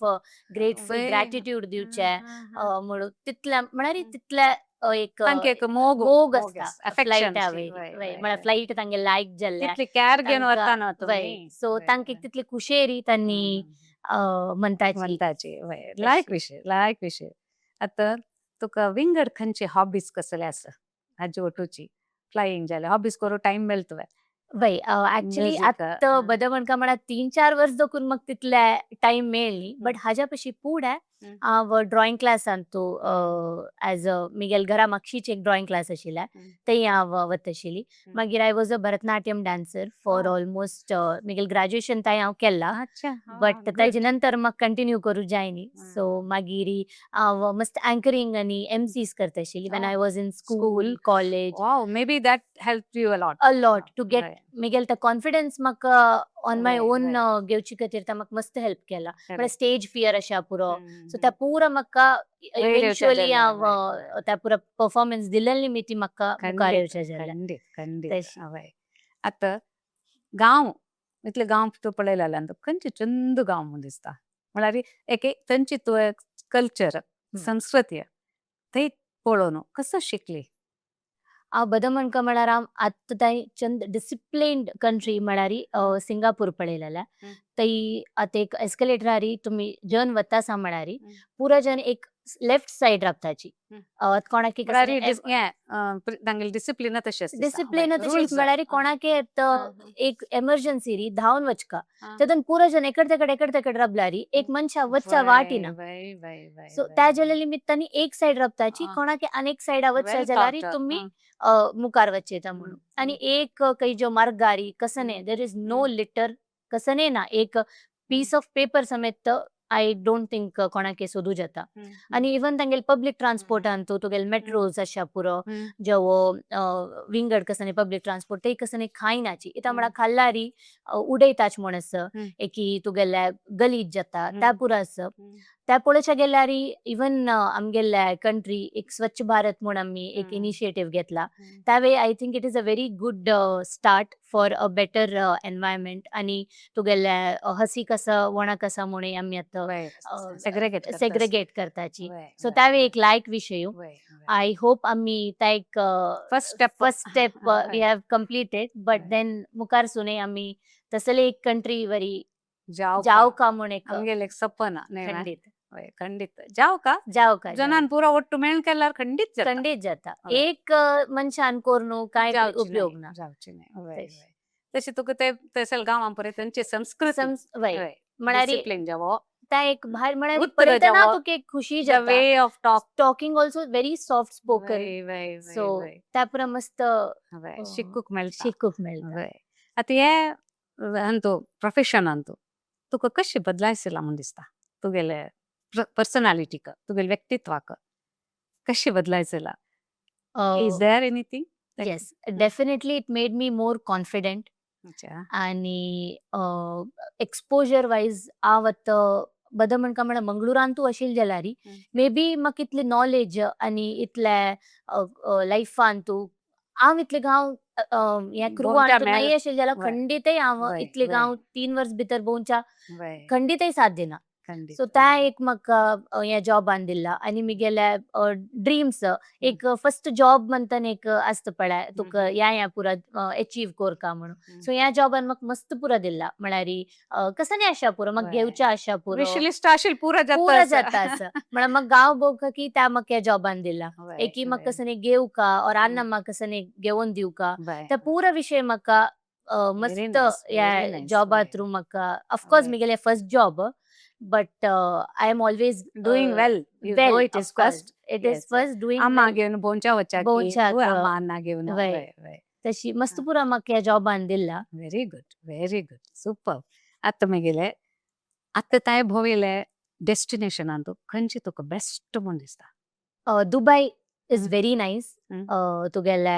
grateful gratitude दिवचे म्हणून, तितल्या म्हळ्यार तितल्या एक एक मोग. मोग आसता फ्लायटा वयर. म्हळ्यार फ्लायट तांगे लायक जाल्ले तितली कॅर घेवन वता. सो तांकां तितली खुशेरी तांणी म्हणटाची. म्हणटाची. लायक विशय, लायक विशय. आतां तुका विंगड खंयचे हॉबीज कसले आसा हाजे वटूची फ्लायिंग जाले हॉबीज करूं टायम मेळटो वय ऍक्च्युली म्युझिक आतां बद म्हणका म्हळ्यार 3-4 वर्स दोकून म्हाका तितले टायम मेळ्ळी बट हाज्या पशी फुडें हांव ड्रॉइंग क्लासान तूं एज अ मिगेल घरा मागशीच एक ड्रॉइंग क्लास आशिल्ले थंय हांव वता आशिल्ली. मागीर I was a Bharatanatyam dancer for almost Miguel graduation थंय हांव केलां बट ताजे नंतर म्हाका कंटिन्यू करूं जाय न्ही. सो मागीर हांव मस्त अँकरींग आनी एमसीस करता आशिल्ली when I was in school college. Wow, maybe that help you a lot. A lot to get Miguel तो कॉन्फिडन्स म्हाका ऑन my own घेवचे खातीर ते म्हाका मस्त हेल्प केला. म्हळ्यार स्टेज फियर आशा पुरो सो त्या पुरा म्हाका इव्हेंच्युअली हांव त्या पुरा परफॉर्मन्स दिल्ले निमित्ती म्हाका मुखार येवचें जालें. खंडीत खंडीत. हय, आतां गांव इतले गांव तूं पळयलें खंयचे चंद गांव म्हूण दिसता म्हळ्यार एक थंयची तूं कल्चर संस्कृती थंय पळोवन कसो शिकली? हांव बद म्हणका म्हळ्यार हांव आतां थंय चंद डिसिप्लिन्ड कंट्री म्हळ्यार सिंगापूर पळयलेलें. थंय आतां एक एस्कलेटरारी तुमी जन वता आसा म्हळ्यार पुरा जन एक लेफ्ट सायड रावताची कोणाक डिसिप्लिन तशें डिसिप्लिन तशें म्हळ्यार कोणाक एक एमर्जन्सी री धांवन वचका तेतून पुरा जन एकड तेकड एकड तेकड राबलारी एक मनशा वचच्या वाटिना. सो त्या जाल्या निमित्तानी एक सायड राबताची कोणाक आनी एक सायडा वचच्या जाल्यार तुमी मुखार वचयता म्हणून. आनी एक खंय जो मार्गारी कसने there is no litre कसने ना एक पीस ऑफ पेपर समेत I don't think कोणाक सोदू जाता. आनी इवन तांगेले पब्लीक ट्रान्सपोर्टान तूं तुगेले मेट्रोज आशा पुरो जेवो विंगड कसने पब्लीक ट्रान्सपोर्ट ते कसने खायनाची इता म्हळ्यार खाल्लारी उडयताच म्हण आस एकी तुगेले गलीज जाता त्या पुरो आस. त्या पळोवच्या गेल्यार इवन आमगेले कंट्री एक स्वच्छ भारत म्हूण आमी एक इनिशिएटीव घेतला त्यावेळी I think it is a very good start for a better environment. आनी तुगेले हसी कसा वणा कसा म्हूण आमी आतां सेग्रेगेट सेग्रेगेट करताची. सो त्यावेळी एक लायक विशय. I hope आमी त्या एक first step first step we have completed but then मुखार सुने आमी तसले एक कंट्री वरी जावका म्हूण एक आमगेले एक सपन. खंडीत खंडीत जावका जावका जनान पुरा ಒಟ್ಟು मेळ केल्यार खंडीत जाता. खंडीत जाता. एक मनशान कोरून काय उपयोग ना. जावची नाही. तशी तुका ते तशें गांवां पळय तांची संस्कृती म्हळ्यार डिसिप्लिन जावो त्या एक भायर म्हळ्यार पळयतना तुका एक खुशी जाता. Way of talk talking also very soft spoken. So त्या पुरा मस्त शिकूक मेळटा. शिकूक मेळटा. आतां हे अंतू प्रोफेशनान तूं तुका कशी बदलायशिला म्हूण दिसता तुगेले पर्सनालिटीक तुगेले व्यक्तित्वाक कशी बदलायशिला? Is there anything? Yes, definitely it made me more confident. आनी एक्सपोजर वायज हांव आतां बद म्हणका म्हळ्यार मंगळुरान तूं आशिल्लें जाल्यार मे बी म्हाका इतलें नॉलेज आनी इतलें लायफान तूं हांव इतले गांव हें क्रुवान नाही आशिल्लें जाल्यार खंडीतय हांव इतले गांव 3 वर्स भितर भोंवच्या खंडीतय साथ दिना. सो त्या एक म्हाका ह्या जॉबान दिला आनी मिगेले ड्रीम्स एक फर्स्ट जॉब म्हणतना एक आसता पळय तुका ह्या ह्या पुरा अचीव कोरका म्हणून. सो ह्या जॉबान म्हाका मस्त पुरा दिला म्हळ्यार कसं नाही आशा पुरो म्हाका घेवच्या आशा पुरो विश लिस्ट आशिल्ली पुरा जाता पुरा जाता असं म्हळ्यार म्हाका गांव भोंवका की त्या म्हाका ह्या जॉबान दिला एकी म्हाका कसं घेवका और अन्ना म्हाका कसं घेवन दिवका त्या पुरा विशय म्हाका मस्त ह्या जॉबा थ्रू म्हाका ऑफकोर्स मिगेले first job but I am always doing well. You well, know it of is course. First. It is first doing अम्मा well. घेवन भोंवच्या वच्याकी भोंवच्याक अम्मा अन्ना घेवन. तशी मस्त पुरा म्हाका ह्या जॉबान दिला. Very good, very good, super. आतां मागीर आतां तांय भोंविल्ले डेस्टिनेशनान तूं खंयची तुका बेस्ट म्हूण दिसता? Dubai is very nice. तुगेले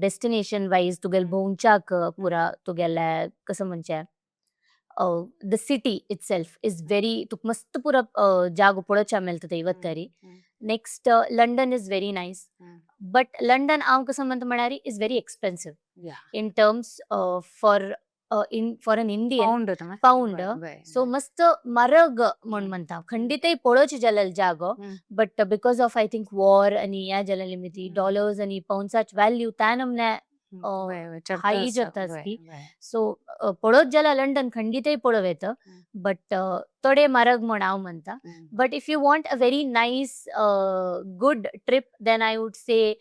डेस्टिनेशन वायज तुगेले भोंवच्याक पुरा तुगेले कसं म्हणचें the city itself is very तुका मस्त पुरा जागो पळोवच्या मेळटा थंय वतरी. Next London is very nice but London हांव कसं म्हणटा म्हळ्यार is very expensive in terms for in for an Indian pound pound. So मस्त म्हारग म्हूण म्हणटा खंडीतय पळोवचें जाल्यार जागो but because of I think war आनी ह्या जाल्या निमित्ती डॉलर्स आनी पाउंड्साची व्हॅल्यू त्या नमने वय वय चडत हाय आसा जाता वय ती. वय. सो पळोवत जाल्यार लंडन खंडीतय पळोवं येता, बट थोडे म्हारग म्हण हांव म्हणटा. But if you want a very nice good trip, then I would say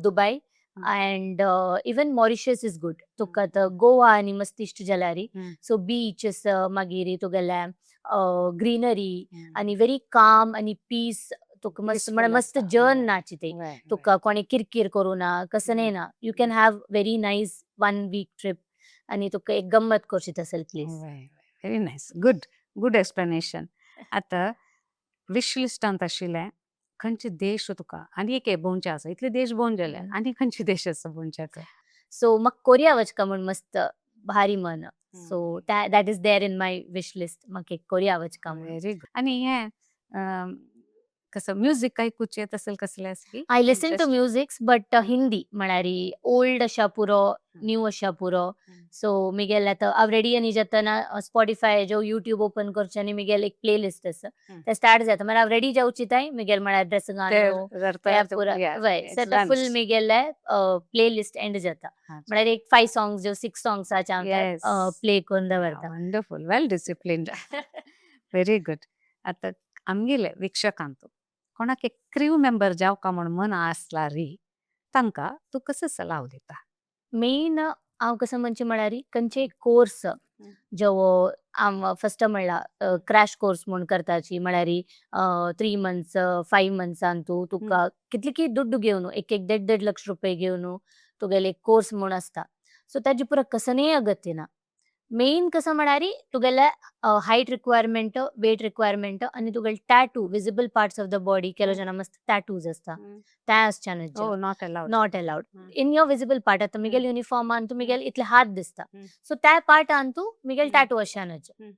Dubai and even Mauritius is good. तुका आतां गोवा आनी मस्त इश्ट जाल्यार, सो बीचस, मागीर तुगेले ग्रीनरी आनी व्हेरी काम आनी पीस तुका मस्त, पिसफूल म्हळ्यार मस्त आसता जन वय नाची ते. वय वय. तुका कोणी किरकीर करूं ना, कसं ना. You can have very nice one week trip आनी तुका एक गम्मत करची तसल प्लेस. वय, very nice, good good explanation. आतां विश लिस्टांत आशिल्लें खंयचे देश तुका आनी एक भोंवचे आसा? इतले देश भोंवन जाले, आनी खंयचे देश आसा भोंवच्याक? सो म्हाका कोरिया वचका म्हूण मस्त भारी मन. So that is there in my wish list, म्हाका एक कोरिया वचका म्हणून. Very good. आनी हें कसं म्युजीक आयकुचें तसलें कसलें आसा की I listen to interest? Musics, but Hindi, म्हळ्यार ओल्ड अशा पुरो, न्यू अशा पुरो. सो मिगेल आतां हांव रेडी आनी जातना स्पॉटिफाय जो यूट्यूब ओपन करचें आनी मिगेल एक प्ले लिस्ट आसा, ते स्टार्ट जाता. मागीर हांव रेडी जावची तांय मिगेल म्हळ्यार ड्रेस घालून ते पुरा वय फुल मिगेले प्ले लिस्ट एंड जाता. म्हळ्यार एक फायव सॉंग्स जो सिक्स सॉंग्साचे हांव प्ले करून दवरता. Wonderful, well disciplined, very good. आतां आमगेले वीक्षकांक कोणाक एक क्रू मेंबर जावका म्हूण मन आसला री, तांकां तूं कसो सलाव दिता? मेन हांव कसो म्हणचें म्हळ्यार खंयचेय कोर्स जो हांव फस्ट म्हणला क्रॅश कोर्स म्हूण करताची, म्हळ्यार 3 मंथ्स, 5 मंथ्सान तूं तुका कितले की दुड्डू घेवन, एक एक देड देड लक्ष रुपये घेवन तुगेले एक कोर्स म्हूण आसता. सो ताजी पुरो कसनेय अगत्य ना. मेन कसं म्हळ्यार तुगेले हायट रिक्वायरमेंट, वेट रिक्वायरमेंट आनी तुगेले tattoo, visible parts of the body. ಕೆಲವು ಜನ ಮಸ್ತ್ ಟ್ಯಾಟೂಸ್ आसता, ते आसचे न्हय. Oh, not allowed. Not allowed in your visible part. आतां मिगेल युनिफॉर्मान तूं मिगेल इतले हात दिसता, सो त्या पार्टान तूं मिगेल टॅटू अशें न्हय.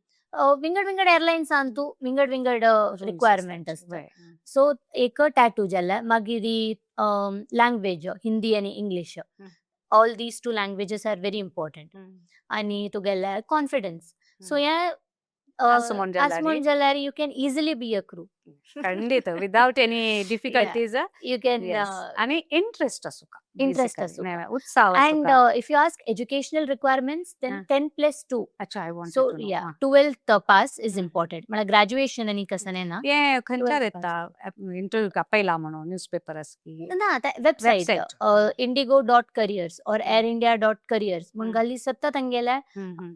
विंगड विंगड एअरलायन्सान तूं विंगड विंगड रिक्वायरमेंट आसता. सो एक टॅटू जाल्यार, मागीर लँग्वेज, हिंदी आनी English, all these two languages are very important. आनी तुगेले कॉन्फिडन्स. सो हे आस म्हूण आस जाल्यार म्हूण जाल्यार you can easily be a crew. खंडीत, without any difficulties. You can. आनी इंट्रस्ट आसूका. इंट्रस्ट बेसिकली आसूका. उत्साह. And if you ask educational requirements, then 10+2. अच्छा, I want so to know. Yeah, 12th pass is important, म्हळ्यार ग्रॅज्युएशन आनी कसं ना. हे खंयच्यार 12th pass. येता इंटरव्यू आपयला म्हणून न्यूजपेपर आसा की? ना, आतां website indigo.careers or airindia.careers म्हूण घाली सत्ता, तांगेले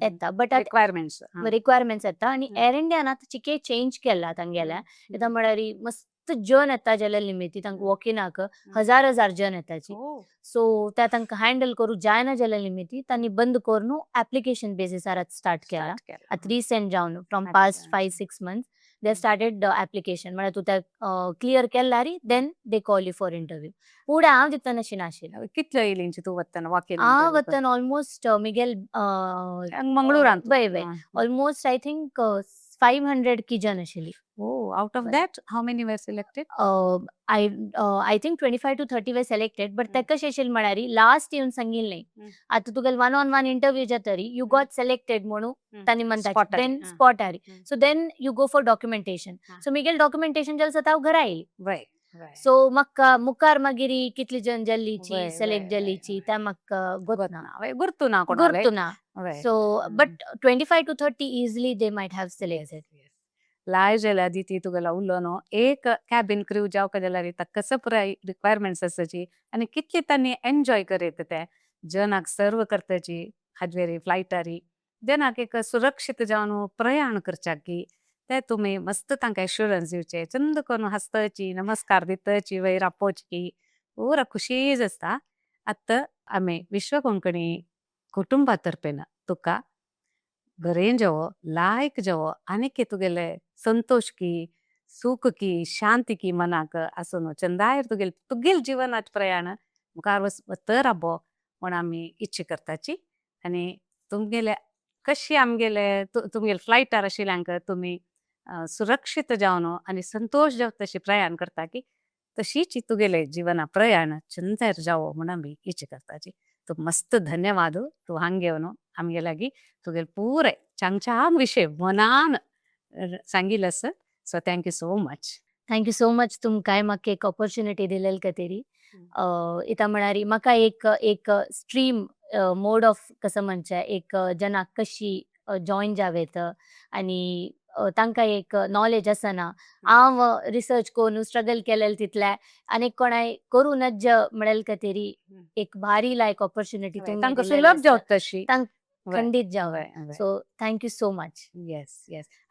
येता. But requirements. रिक्वायरमेंट्स येता. आनी एअर इंडियान आतां चिके चेंज केला तांगेले. आतां म्हळ्यार मस्त जन येता जाल्यार लिमिती तांकां वॉक इनाक हजार हजार जन येताची. सो त्या तांकां हँडल करूं जायना जाल्यार लिमिती तांणी बंद करून एप्लिकेशन बेसिसार स्टार्ट केला. आतां रिसेंट जावन from past 5-6 months they started application. म्हळ्यार तूं ते क्लियर केल्यार then they call you for interview. फुडें हांव दितना अशें नाशिल्लें. कितले येयलींची तूं वतना वॉक इन? हांव वतना ऑलमोस्ट मिगेल मंगळुरांत? वय वय, ऑलमोस्ट I think 500 की जन आशिल्ली. Oh, out of that how many were selected? I think 25 to 30 were selected, but ते कशें आशिल्लें म्हळ्यार लास्ट येवन सांगिल्लें, आतां तुगेले वन ऑन वन इंटरव्यू जातरी you got selected म्हणून तांणी म्हणटा, then spot आरी, so then you go for documentation. So Miguel documentation जालें जाता हांव घरा येयली. वय वय सो म्हाका मुखार मागीर कितली जन जाल्लीची सिलेक्ट जाल्लीची ते म्हाका गोतना. गुर्तू ना कोणाले. गुर्तू ना. So but 25 to 30 easily they might have selected. लाय जाल्यार अदिती, तुगेलो उलोवन एक कॅबिन क्रू जावका जाल्यार ताका कसो पुराय रिक्वायरमेंट्स आसाची आनी कितले तांणी एन्जॉय करीत ते जनाक सर्व करताची हाजवेरी फ्लायटारी, जनाक एक सुरक्षीत जावन प्रयाण करच्याक की ते तुमी मस्त तांकां एश्युरन्स दिवचे, चंद करून हासतची, नमस्कार दितची, वयर आपोवची की पुरा खुशीच आसता. आतां आमी विश्व कोंकणी कुटुंबा तर्फेन तुका बरें जेवो, लायक जेवो, आनीक तुगेले संतोष की, सुख की, शांती की मनाक आसून चंदायर तुगेल तुगेल जिवनात प्रयाण मुखार वच राबो म्हण आमी इच्छा करताची. आनी तुमगेले कशी आमगेले तुमगेले फ्लायटार आशिल्ल्यांक तुमी सुरक्षीत जावन आनी संतोश जावन तशी प्रयाण करता की तशीच तुगेले जिवना प्रयाण चंदायर जावो म्हण आमी इच्छा करताची. तूं मस्त धन्यवाद, तूं हांग येवन आमगे लागीं तुगेले पुरे चांग चांग विशय मनान सांगिल्लें. So thank you so much. Thank you so much तुमकांय म्हाका एक ऑपॉर्च्युनिटी दिलेल खातीर. इता म्हळ्यार म्हाका एक एक स्ट्रीम मोड ऑफ कसं म्हणचें एक जनाक कशी जॉयन जावेत आनी तांकां एक नॉलेज आसना. हांव रिसर्च करून स्ट्रगल केलेल तितलें आनी कोणाय करूं नज म्हणलेल खातीर एक भारी लायक ऑपॉर्च्युनिटी तुमी तांकां दिलेली सुलभ आसा. जावता तशी. खंडीत जावं. So thank you so much. Yes,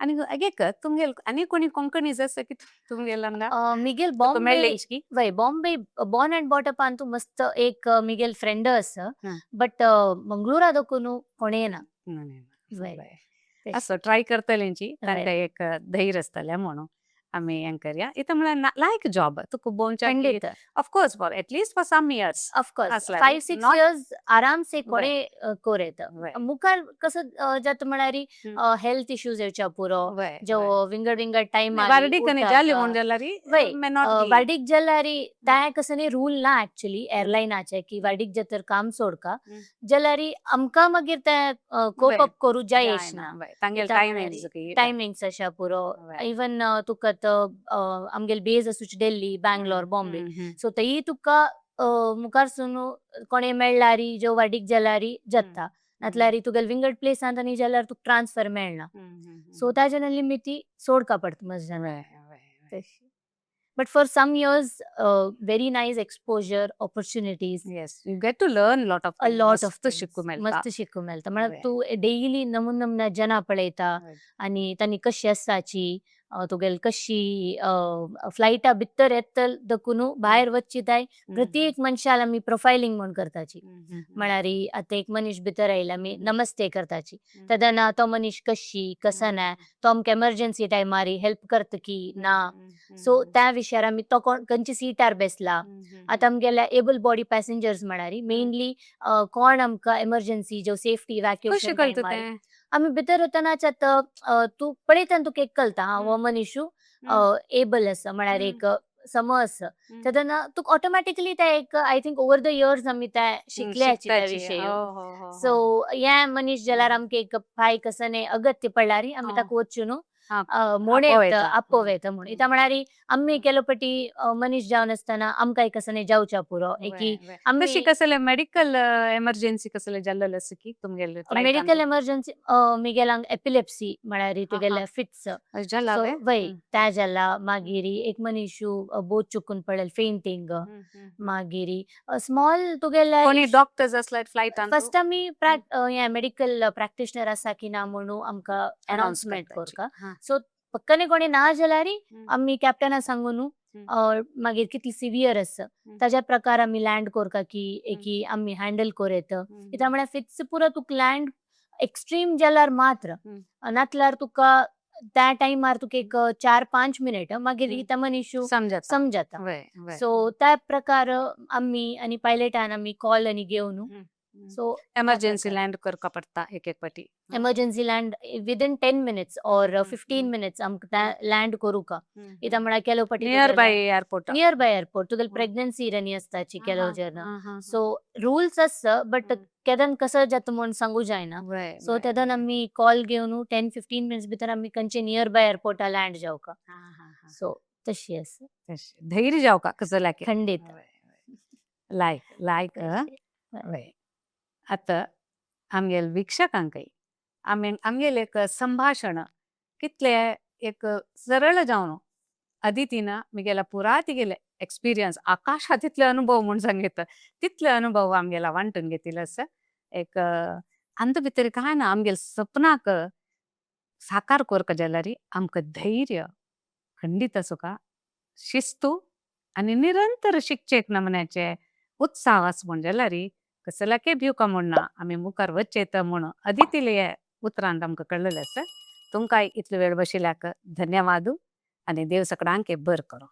आनी एक तुमगेल आनी कोणी कोंकणीज आसा की तुमगेल हांगा मिगेल तुका बॉम्बे मेळ्ळेच की? वय, Bombay born and brought up तूं मस्त एक मिगेल फ्रेंड आसा, बट मंगळूरा दकून कोणें ना. वय. असो ट्राय करतलेंची तांकां एक धैर्य आसतलें म्हणून आमी हें करया. इतलें म्हळ्यार लायक जॉब तुका भोंवच्या. खंडीत. Of course, for at least for some years. Of course. आसल्यार 5-6 not years आरामसे कोणे कोर येता. मुखार कसं जाता म्हळ्यार हेल्थ इश्यूज येवच्या पुरो, जो विंगड विंगड टायमार. वार्डीक आनी जाली म्हूण जाल्यार वय मे not be. वार्डीक जाल्यार तें कसं न्ही रूल ना एक्चुअली एअरलायनाचे की वार्डीक जातर काम सोडका जाल्यार आमकां मागीर तें कोप अप करूं जायच ना. तांगेले कित्याक टायमिंग्स. टायमिंग्स अशा पुरो. इवन तुका तो आमगेले बेज आसूच दिल्ली, बँगलोर, बॉम्बे, सो थंय तुका मुखार सून कोणे मेळ्ळारी जो वाडीक जाल्यार जाता, नातल्यार तुगेले विंगड प्लेसांत आनी जाल्यार तुका ट्रान्सफर मेळना. सो ताजे निमित्ती सोडका पडटा मजजान. तशी but for some years very nice exposure, opportunities. Yes, you get to learn lot of a lot of शिकू मेळटा. मस्त शिकू मेळटा. म्हळ्यार तूं डेली नमून नमुना जना पळयता आनी तांणी कशी आसाची, तुगेली कशी फ्लायटा भितर येतल दकून भायर वच्ची ताय प्रत्येक मनशाल आमी प्रोफायलिंग म्हूण करताची. म्हळ्यार आतां एक मनीस भितर आयला, आमी नमस्ते करताची तेन्ना तो मनीस कशी कसो ना, तो आमकां एमर्जन्सी टायमार हेल्प करता की ना. सो त्या विशयार आमी तो कोण खंयच्या सिटार बेसला. आतां आमगेल्या एबल बॉडी पॅसेंजर्स म्हळ्यार मेनली कोण आमकां एमर्जन्सी जो सेफ्टी कशें इव्हॅक्युएशन कळटा टायमार तें? आमी भितर वतनाच आतां तूं पळयतना तुका एक कळटा, हा हो मनीशू एबल आसा, म्हळ्यार एक सम आसा. तेन्ना तुका ऑटोमॅटिकली ते एक I think over the years आमी ते शिकल्याची त्या शिकताची. विशय. हो हो हो सो हे मनीस जाल्यार आमकां एक पांय कसं न्ही अगत्य पडल्यार आमी ताका वचून मोणे आपोवं आपोवं येता म्हणून. इता म्हळ्यार आमी केलो पटी मनीस जावन आसतना आमकां कसं न्ही जावच्या पुरो एकी आमी तशी कसले मेडिकल एमर्जन्सी कसले जाल्लेले आसा की तुमगेले? मेडिकल एमर्जन्सी मिगेलांक एपिलेप्सी, म्हळ्यार तुगेले फिट्स. जाला. सो वय, त्या जाला. मागीर एक मनीशू बोट चुकून पडल, फेंटींग, मागीर स्मॉल तुगेले कोणी डॉक्टर्स असले फ्लायटान? फर्स्ट आमी हे मेडिकल प्रॅक्टिशनर आसा की ना म्हणून आमकां अनाउन्समेंट करका. सो पक्कने कोणी ना जाल्यार आमी कॅप्टना सांगून मागीर कितली सिवियर आसा ताज्या प्रकार आमी लँड करका की एकी आमी हँडल कर येता. कित्याक म्हळ्यार फिट्स पुरो तुका लँड एक्स्ट्रीम जाल्यार मात्र, नातल्यार तुका त्या टायमार तुका एक 4-5 मिनट मागीर त्या मनीशू समजता. समजता. वय वय सो त्या प्रकार आमी आनी पायलटान आमी कॉल आनी घेवन सो एमर्जन्सी लँड करका पडटा एक एक पाटी. Emergency land within 10 minutes or 15 minutes आमकां लँड करूका. कित्याक म्हळ्यार केलो पटी near by airport. Near by airport तुगेले प्रेग्नन्सी रनी आसताची केलो जेन्ना. सो रुल्स आसता बट केदन कसो जाता म्हूण सांगू जायना. सो तेदन आमी कॉल घेवन 10-15 मिनट्स भितर आमी खंयचे नियर बाय एअरपोर्टा लँड जावका. सो तशी आसा. धैर्य जावका कसल्याक. खंडीत. लायक लायक. वय, आतां आमगेले वीक्षकांकय आमी आमगेले एक संभाशण कितले एक सरळ जावन अदितीन मिगेला पुरा तिगेले एक्सपिरियन्स, आकाशा तितले अनुभव म्हूण सांगित, तितले अनुभव आमगेला वांटून घेतिल्ले आसा. एक अंत भितर काय ना, आमगेले सपनाक साकार करपा जाल्यार आमकां धैर्य खंडीत आसूका, शिस्तू आनी निरंतर शिकचे एक नमुन्याचे उत्साह आसा म्हूण जाल्यार कसल्याकय भिवका म्हूण ना, आमी मुखार वचयेता म्हूण अदितीले उतरान आमकां कळ्ळेलें आसा. तुमकां इतलो वेळ बशिल्ल्याक धन्यवाद आनी देव सगळ्यांक बरें करूं.